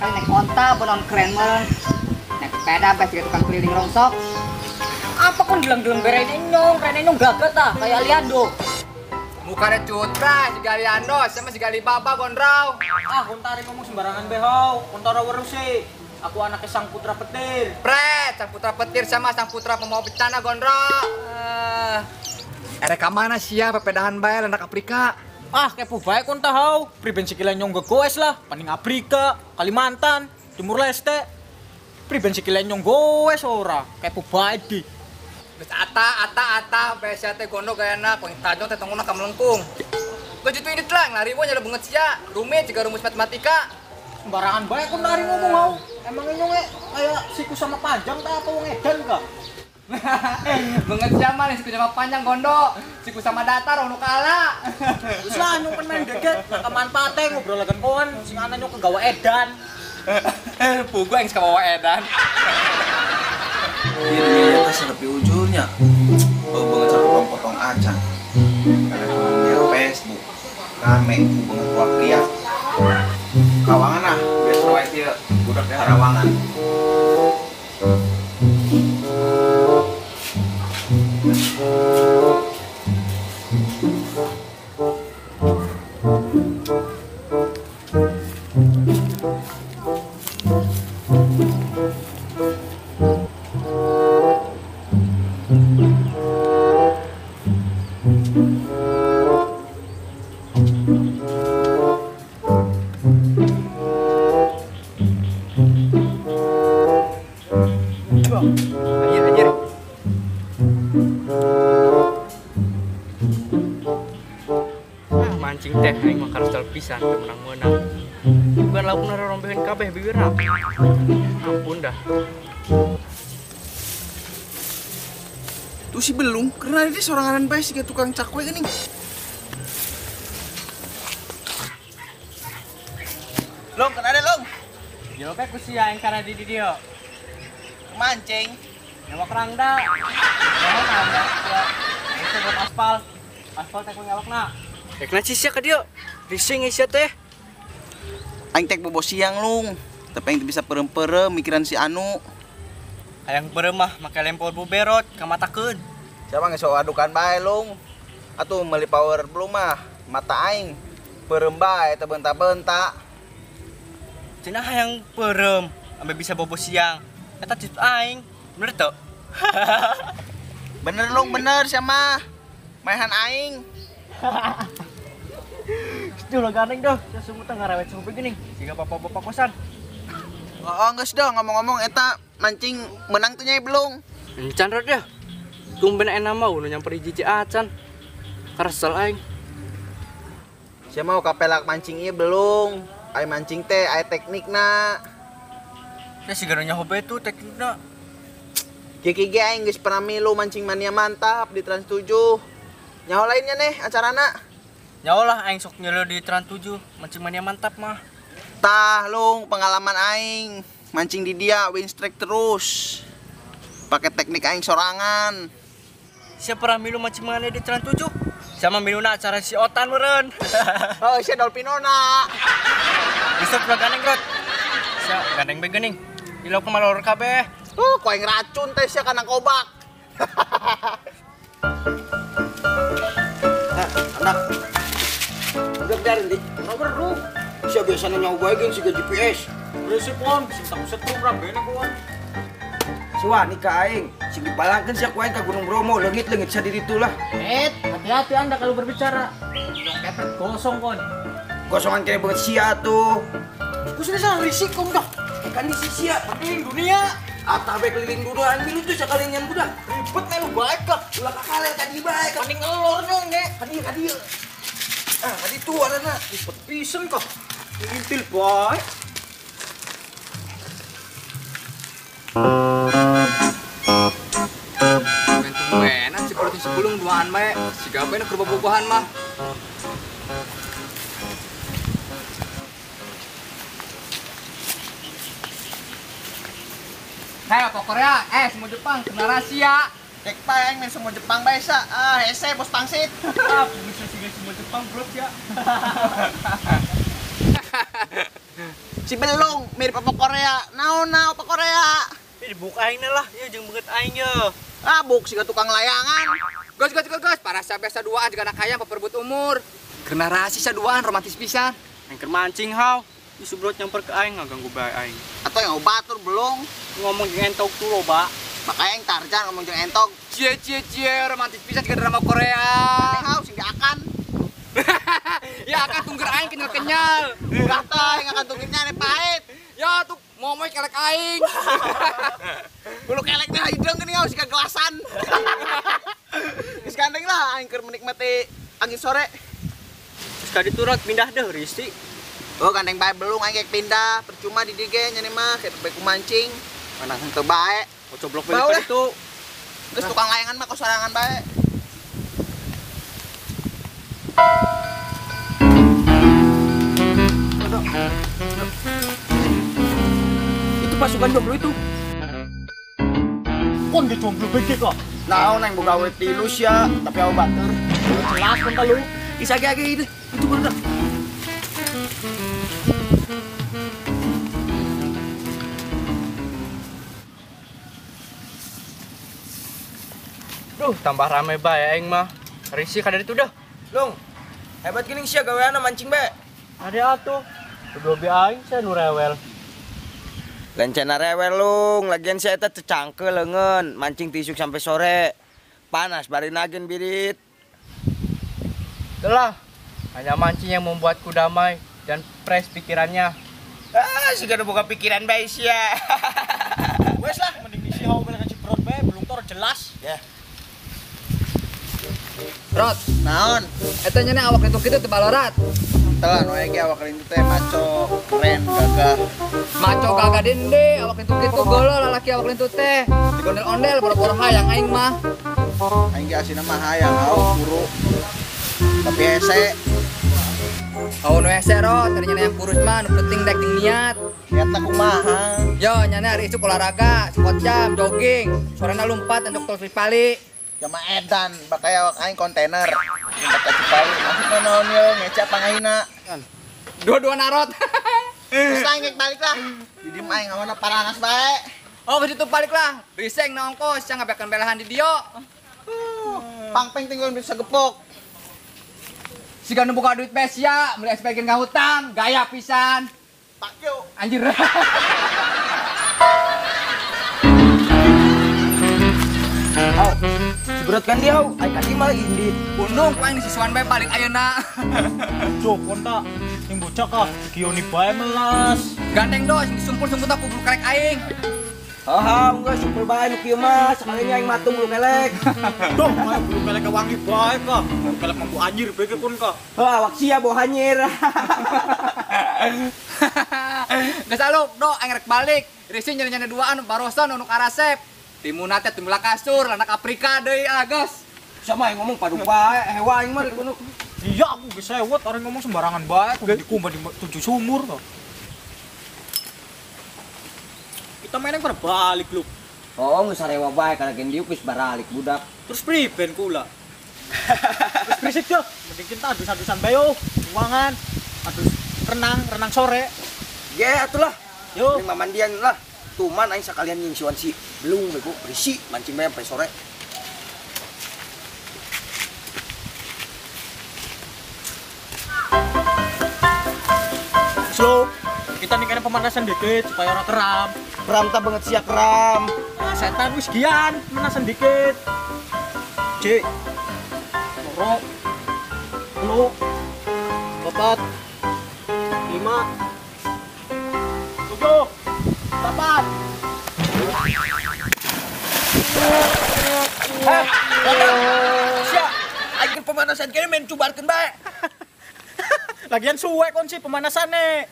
Kali naik onta benon keren meureun. Naik sepeda bae siga tukang keliling rongsok. Apa kon geleng-geleng berene nyong, rene nyong gagah tah kayak Aliando. Mukanya cutra siga Aliando, sama siga Alibaba gondrau. Ah, kon tarik ngomong sembarangan behau, kon tara weruh sih. Aku anaknya sang putra petir. Pret, sang putra petir sama sang putra pembawa bencana gondrau. Erek ka mana sia pepedahan bae landak Afrika. Ah, kepo bae kon tahau. Priben sikile nyong gegoes lah, paning Afrika, Kalimantan, Timur Leste. Priben sikile nyong goes ora, kepo bae di. Geus ata ata ata bese teh gondo gayana poing tajong teh tonggona ka melengkung. Geus itu indit lah ngariwo nya beungeut sia, rumit jiga rumus matematika. Sembarangan bae kon lari ngomong hau. Emang nyong kayak siku sama panjang ta apa wong edan ka? Beungeut sia mah siku sama panjang gondo, siku sama datar ono kalah. Geus lah nyong kan main deget, kemanfaate ngobrol lagan kon sing ana nyong kegawa edan. Pugu yang kabawa edan. Iya, atas lebih ujurnya. Oh, banget satu potong acan. Karena Facebook rame banget waktu ya. Kawangan ah, biasa wae ieu budak Karawangan. Anjir, anjir. Mancing teh aing mah karesel pisan teu menang-menang. Bukan lauk narorombeheun kabeh bibirna. Ampun dah. Tuh si belum, karena dia sorangan bae siga tukang cakwe geuning. Long, kenapa long? Jawab ku sia aing kana di dieu. Mancing. Nyawa kerangda. Mohon anda ya. Itu buat aspal. Aspal teh ku nyawakna. Rek na sia ka dieu. Rising sia teh. Aing tek bobo siang lung. Tapi aing teu bisa perem-perem mikiran si anu. Hayang perem mah make lempor buberot ka matakeun. Siapa geus adukan bae lung. Atuh meuli power belum mah mata aing perem bae teu bentak-bentak. Cenah hayang perem ambe bisa bobo siang. Eta tips aing, bener teu? Bener lung, bener sia mah. Maehan aing. Duh lah gandeng dah, sia sumut ngarawet sampe geuning, siga bapak-bapak kosan. Oh, geus dah ngomong-ngomong eta mancing menang tuh nyai belum. Encan rod ya. Tumben enak mau nu nyamper hiji acan. Karesel aing. Sia mau kapelak mancing ieu belum. Aing mancing teh aya teknikna. Ya sigana nyaho bae tuh teknikna. Kieu ge aing geus pernah milu mancing mania mantap di Trans 7. Nyaho lainnya nih acarana. Nyaho lah aing sok nyeleu di Trans 7 mancing mania mantap mah. Tah lung pengalaman aing mancing di dia win streak terus. Pakai teknik aing sorangan. Siapa pernah milu mancing mania di Trans 7? Sama miluna acara si Otan meureun. Oh, sia Dolpinona. Bisa pernah gandeng rot. Sia gandeng bae geuning. Di lauk mah loror kabeh. Ku aing racun teh sia kana kobak. Nah, anak. Udah biarin di. Nomor lu. Sia biasanya nyawa bae geun siga GPS. Berisik kon, sing tak setrum rambene kon. Si wani ka aing, sing dipalangkeun sia ku aing ka Gunung Bromo, leungit-leungit sia di ditu lah. Hati-hati Anda kalau berbicara. Nyong kepet gosong kon. Gosongan kene banget sia tuh. Ku sini salah risik kon dah. Kan di sia keliling dunia. Atah bae keliling dunia aing milu tuh sakalian budak. Ribet melu bae kah. Ulah kakalel ka dieu bae. Mending ngelor nyong ge. Ka dieu ka dieu. Ah, ka ditu arana. Ribet pisan kah. Ngintil bae. Tumben-tumbenan si perut sebelum duaan bae. Siga bae nu keur bobogohan mah. Hei, apa Korea? Semua Jepang kena rahasia. Cek bae aing main semua Jepang bae sa. Ah, hese bos pangsit. Ah, bisa siga semua Jepang bro ya. Si Belung mirip apa Korea. Naon apa Korea? Dibuka aing lah, ieu jeung beungeut aing ye. Ah, buk siga tukang layangan. Gos gos gos gos, para biasa duaan juga anak hayam peperbut umur. Karena rasi saduaan romantis pisan. Aing keur mancing hau. Ieu subrot nyamper ke aing ngaganggu bae aing. Atau yang batur belung ngomong jeung entok tuh loba. Makanya yang Tarzan ngomong jeung entok. Cie cie cie romantis pisan juga drama Korea. Aneh hau sing akan. Ya akan tungger aing kenyal-kenyal. Kata aing akan tunggernya aneh pahit. Ya tuh momoy kelek aing. Bulu kelek teh hideung geuning hau siga gelasan. Geus gandeng lah aing keur menikmati angin sore. Terus ka ditu rot pindah deh risi. Oh gandeng bae belung aing gek pindah, percuma di dieu ge nya mah kayak bae ku mancing. Mana henteu bae. Coblok bae itu. Geus tukang layangan mah kosorangan bae. Itu pasukan jomblo itu. Kon ge jomblo bege kok. Naon aing boga we tilus ya, tapi aku batur. Jelas kon ta lu. Isa ge itu. Itu baru. Duh, tambah rame bae aing mah. Risi kada ditu dah. Lung. Hebat geuning sia gaweana mancing bae. Ada atuh. Kedua be aing sia nu rewel. Lencana rewel lung, lagian sia eta cecangke leungeun, mancing tisuk sampai sore. Panas bari nagen birit. Itulah, hanya mancing yang membuatku damai dan fresh pikirannya. Ah, siga nu boga pikiran bae sia. Wes lah, mending isi hau belekan ciprot bae, belum tor jelas. Ya. Rot, naon? Eta nya awak itu kitu teu balorat. Telan we ge awak itu teh maco, keren, gagah. Maco gagah dende, awak itu kitu golo lalaki awak itu teh. Digondel-ondel boro-boro hayang aing mah. Aing ge asina mah hayang hau kuru. Tapi hese. Oh nu hese rot, tadinya yang kurus mah nu penting dek jeung niat. Niatna kumaha? Yo nyana hari isuk olahraga, squat jam, jogging, sorena lompat anjuk tol Cipali. Jama edan bakal awak aing kontainer. Lompat ka Cipali. Maksudna naon ye ngece pangahina. Dua-dua narot. Terus aing geus balik lah. Di dieu aing ngawana paranas bae. Oh ke situ balik lah. Riseng na ongkos sia ngabeakeun belahan di dieu. Pangpeng tinggal bisa gepok. Siga nu buka duit bae sia, meuli SPG ngahutang, gaya pisan. Pak yo. Anjir. Hau, seberat kan dia hau, aing kaki malah indit. Undung ku aing disusuan bae balik ayeuna. Duh, kon tak sing bocah kah, gioni bae melas. Gandeng do, sing disumpul-sumpul tak ku bulu kelek aing. Hau, geus sumpul bae nu kieu mah, sakalinya aing matung bulu kelek. Duh, mah bulu kelek wangi bae kah. Bulu kelek mampu anjir bae ke kon kah. Heuh, awak sia bau hanyir. Geus aluk do, aing rek balik. Risi nyana-nyana duaan barosan nu karasep. Timuna teh tumula kasur, anak Afrika deui ah geus. Sama yang ngomong padu bae, hewa aing mah kudu. Iya aku geus sewot orang ngomong sembarangan bae, kudu dikumbah di tujuh sumur toh. Kita mainnya pada balik lu. Oh, geus sarewa bae kana gen diuk geus baralik budak. Terus priben kula. Terus berisik yo, mending kita adus-adusan bae yo, ruangan, adus renang, renang sore. Ge atulah. Yo, mending mandian lah. Tuman aing sakalian nyingsiwan si belung bego berisi mancing bae sampai sore. Slow. Kita nih kena pemanasan dikit supaya orang keram. Keram tak banget sia keram. Ah, setan wis gian, pemanasan dikit. C. Loro. 3, 4, 5, 7, 8. Hah? Sia, aing pemanasan kene main cubarkeun bae. Lagian suwe kon sih pemanasane.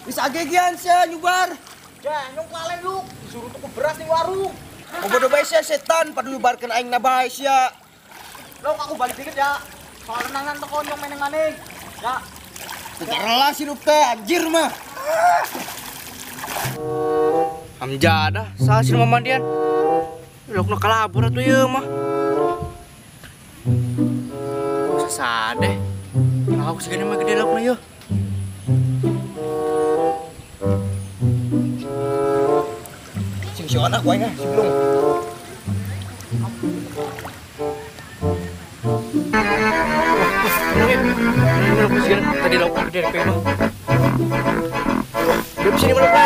Wis agegian sia nyubar. Ya, nyong klalen lu, disuruh tuku beras ning warung. Bodoh bae sia setan padu nyubarkeun aing na bae sia. Lo aku balik dikit ya. Soal renangan teko nyong meneng-maning. Ya. Tegarlah si lu teh anjir mah. Amjadah, salah sih mandian. Lokna kalabur atuh ieu mah. Sasade. Aku segini mah gede lokna ieu. Bawa anak gua ini sebelum. Tadi lauk gede DP mah. Udah sini mana?